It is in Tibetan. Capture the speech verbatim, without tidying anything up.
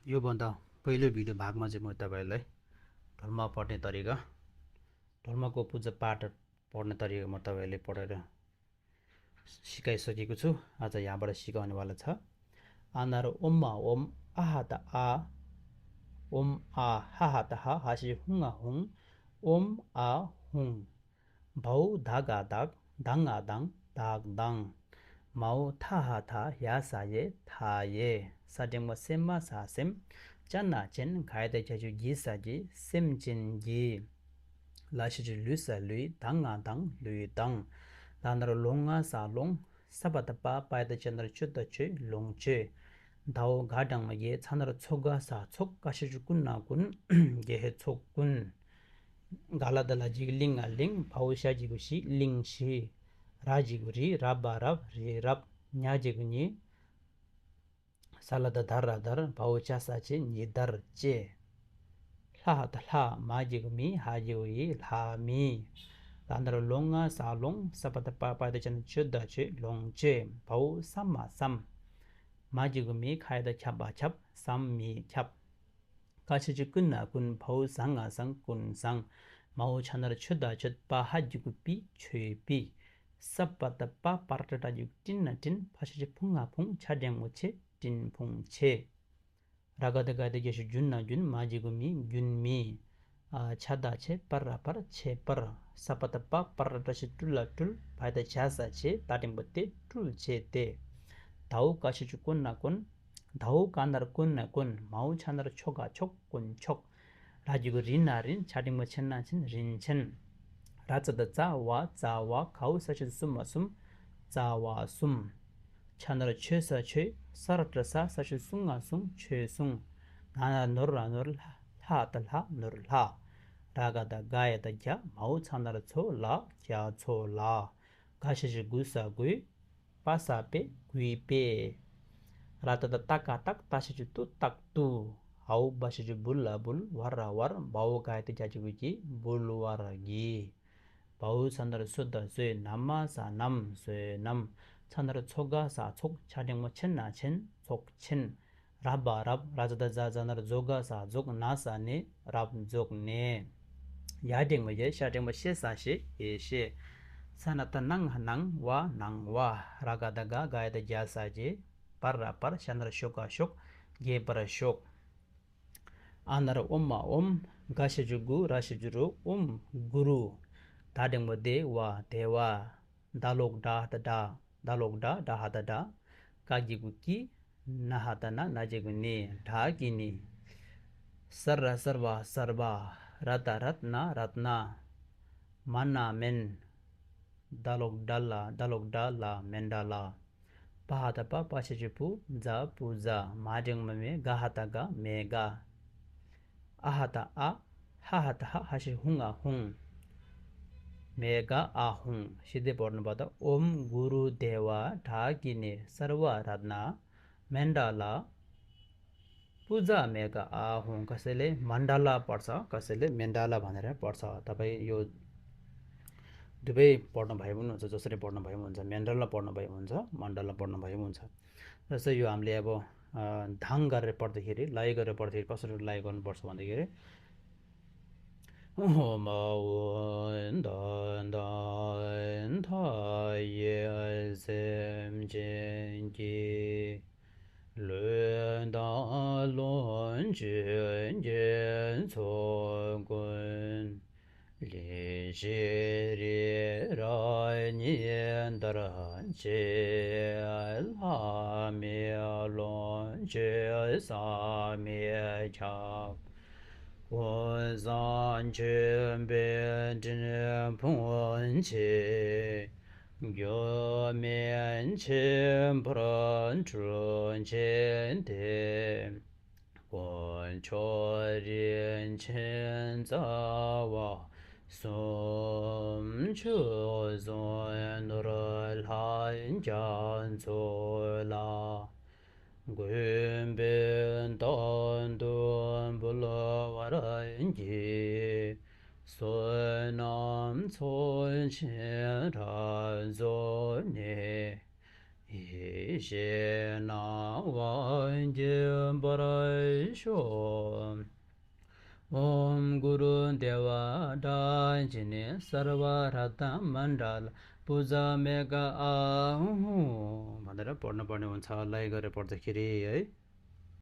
यो भन्दा पहिलो भिडियो भागमा चाहिँ म तपाईँलाई ढोलमा पढ्ने तरिका, ढोलमाको पूजा पाठ पढ्ने तरिका म तपाईँलाई पढेर सिकाइसकेको छु। आज यहाँबाट सिकाउनेवाला छ। आनार ओममा ओम, आहात आ, ओम आ, हाहात हा, हासी हुङा हुङ, ओम आ हुङ। भाउ धागा धाग, धाङा धाङ, धाग धाङ। माउ थाहा था, यासा ये, था ये। सा टेङ्मा सेममा सा सेम, चना चेन, घायता ज्याजु गिसा गि, सेम चेन गि। लासिजु लुसा लुई, धाङा धाङ, लुई धाङ। लानर लोङा सा लोङ, सपा त पा, पायता चेनर चुता चुई, लोङ चुई। धाउ घाटाङमा ये, छानर छोगा सा छोक, कासिजु कुन्ना कुन, गेहे छोक कुन। ག་ལ་ད་ལ་ཇི་གུ་ལིང་ང་ལིང་། བའོ་ཤ་ཇི་གུ་ཤི་ལིང་ཤི། ར་ཇི་གུ་རི། ར་བ་རབ་རི་རབ། ཉ་ཇི་གུ་ཉི། ས་ལ་ད་དར་ར་དར། བའོ་ཅ་ས་ཅི་ཉི་དར་ཅི། ལྷ་ཧ་ད་ལྷ། མ་ཇི་གུ་མི། ཧ་ཇི་གུ་ཡི། ལྷ་མི། ད་ནར་ལོང་ང་ས་ལོང་། ས་པ་ད་པ། པ་ད་ཅ་ན་ཅོ་ད་ཅོ། ལོང་ཅོ། བའོ་ས་མ་སམ། མ་ཇི་གུ་མི། ཁ་ཡ་ད་ཁྱབ་པ་ཁྱབ། སམ་མི་ཁྱབ། ཀ་ཆ་ཅི་ཀུན་ན་ཀུན། བའོ་ཟ་ང་ཟང་། ཀུན་ཟང་། མའོ་ཆ་ནར་ཆོ་ད་ཆོད། པ་ཧ་ཇི་གུ་པི། ཆོས་པི། ས་པ་ད་པ། པ་ར་ཏ་ཏ་ཇི་གུ་ཏྲིན་ན་ཏྲིན། ཕ་ཤ་ཅི་ཕུང་ང་ཕུང་། ཆ་འགྲེང་མོ་ཆེ། ཏྲིན་ཕུང་ཆེ། ར་ག་ད་ག་ད་རྒྱ་ཤུ་རྒྱུན་ན་རྒྱུན། མ་ཇི་གུ་མི། རྒྱུན་མི། ཨ་ཆ་ད་ཆེ། པ་ར་པར། ཆེ་པར། ས་པ་ད་པ། པ་ར་ཏ་ཤི་ཏྲུ་ལ་ཏྲུལ། བ་ད་ཇ་ས་ཆེ། ད་འགྲེང་བུ་ཏེ། ཏྲུལ་ཆེ་སྟེ། དའོ་ཀ་ཤ་ཅུ་ཀུན་ན་ཀུན། དའོ་ཀ་ནར་ཀུན་ན་ཀུན། མའོ་ཆ་ནར་ཆོ་ག་ཆོག། ཀུན་ཆོག། ར་ཇི་གུ་རི་ན་རིན། ཆ་འགྲེང་བུ་ཆེན་ན་ཆེན། རིན་ཆེན། ར་ཙ་ད་ཙ་བ། ཙ་བ། གའོ་ས་ཤུ་སུ་མ་སུམ། ཙ་བ་སུམ། ཆ་ནར་ཆོས་ས་ཆོས། ས་ར་ཏྲ་ས། ས་ཤུ་སུ་ང་སུང་། ཆོས་སུང་། ན་ནར་ནོར་ར་ནོར། ལྷ་ལྷ་ད་ལྷ། ནོར་ལྷ། ར་ག་ད་ག་ཡ་ད་རྒྱ། མའོ་ཚ་ནར་ཚོ་ལ། རྒྱ་ཚོ་ལ། ག་ཤ་ཤི་གུ་ས་གུས། པ་ས་པེ། གུས་པེ། ར་ཏ་ད་ཏ་ཀ་ཏག། ཏ་ཤ་ཅུ་ཏུ། ཏག་ཏུ། འའོ་བ་ཤ་ཅུ་བུ་ལ་བུལ། བ་ར་བར། བའོ་ག་ཡ་ད་རྒྱ་ཅི་གུ་གི། བུལ་བར་གྱི། བའོ་ས་ནར་སུ་ད་སུས། ན་མ་ས་ནམ། སུས་ནམ། ཚ་ནར་ཚོ་ག་ས་ཚོགས། ཆ་འགྲེང་མོ་ཆེན་ན་ཆེན། ཚོགས་ཆེན། ར་བ་རབ། ར་ཛ་ད་ཛ། ཛ་ནར་ཛོ་ག་ས་ཛོག། ན་ས་ནེ། རབ་རྫོགས་ནས། ཡ་འགྲེང་བུ་ཡེ། ཤ་འགྲེང་བུ་ཤེ་ས་ཤེ། ཡེ་ཤེ། ས་ན་ད་ནང་ང་ནང་བ། ནང་བ། ར་ག་ད་ག། ག་ཡ་ད་རྒྱ་ས་རྒྱས། པ་ར་པར། ཤ་ནར་ཤོ་ག་ཤོག། རྒྱས་པར་ཤོག། ཨ་ནར་ཨོ་མ་ཨོམ། ག་ཤ་ཅུ་གུ། ར་ཤ་ཅུ་རུ། ཨོམ་གུ་རུ། ད་འགྲེང་བུ་དེ་བ། དེ་བ། ད་ལོག་ད་ཧ་ད་ད། ད་ལོག་ད་ད་ཧ་ད་ད། ཀ་གི་གུ་ཀི། ན་ཧ་ད་ན། ན་གི་གུ་ནི། ད་གི་ནི། ས་ར་སར་བ། སར་བ། ར་ད་རད་ན། རད་ན། མ་ན་མན། ད་ལོག་ད་ལ། ད་ལོག་ད་ལ། མན་ད་ལ། པ་ཧ་ད་པ། པ་ཤ་ཅུ་པུ། ཛ་པུ་ཛ། མ་འགྲེང་མ་མེ། ག་ཧ་ད་ག། མེ་ག། ཨ་ཧ་ད་ཨ། ཧ་ཧ་ད་ཧ། ཧ་ཤི་ཧུང་ང་ཧུང་། མེ་ག་ཨ་ཧུང་། ཞི་བདེ་བོར་ནུ་བ་ད། ཨོམ་གུ་རུ་དེ་བ་ད་གི་ནི་སར་བ་རཏ་ན་མན་ད་ལ་པུ་ཛ་མེ་ག་ཨ་ཧུང་། ག་སེ་ལེ་མན་ད་ལ་པར་ས། ག་སེ་ལེ་མན་ད་ལ་བ་ན་རེ་པར་ས། ད་བའི་ཡོ། དུ་བའི་བོར་ནུ་བ་ཡི་མུན་ནུ་ཚ། ཛོ་སེ་རེ་བོར་ནུ་བ་ཡི་མུན་ཚ། མན་ད་ལ་བོར་ནུ་བ་ཡི་མུན་ཚ། མན་ད་ལ་བོར་ནུ་བ་ཡི་མུན་ཚ། ལ་ས་ཡོ་ཨམ་ལེ་བོ། དང་ག་རེ་པར་དུ་ཧེ་རེ། ལ་ཡི་ག་རེ་པར་དུ་ཧེ་རེ། པ་སུ་རུ་ལ་ཡི་གོ་ན་པར་སུ་བ་འདི་ཧེ་རེ། ཨོ་མ་འོན་ཏན་ཏན་མཐའ་ཡས་སེམས་ཅན་གྱི། ལུས་དང་ལོངས་སྤྱོད་རྒྱན་ཚོགས་ཀུན། ལེགས་བཤད་རི་རབ་ཉི་ཟླར་ཕྱེད། ལྷ་མིའི་ལོངས་སྤྱོད་བསམ་མི་ཁྱབ། ཀུན་བཟང་ཆོས་འཕེལ་སྤྲིན་ཕུང་ཆེ། འགྱུར་མེད་ཆེན་པོར་འཁྲུལ་ཕྱིན་ཏེ། དཀོན་མཆོག་རིན་ཆེན་རྩ་བ་གསུམ། ཆོས་སྲུང་ནོར་ལྷ་རྒྱ་མཚོ་ལ། མགོན་པོས་དམ་དུ་འབུལ་བར་བགྱི། བསོད་ནམས་ཚོགས་ཆེན་རབ་རྫོགས་ནས། ཡེ་ཤེས་སྣང་བ་རྒྱས་པར་ ཆོ། ཨོཾ་གུ་རུ་དེ་ཝ་ཌཱ་ཇི་ནི་སརྦ་རཏྣ་མཎྜལ་པུ་ཛ་མེ་ཀ་ཨ་ཧུ། མ་ད་ར་པོར་ན་པར་ནི་ཝན་ཚ་ལའི་ག་རེ་པོར་ད་ཁི་རི་ཡ།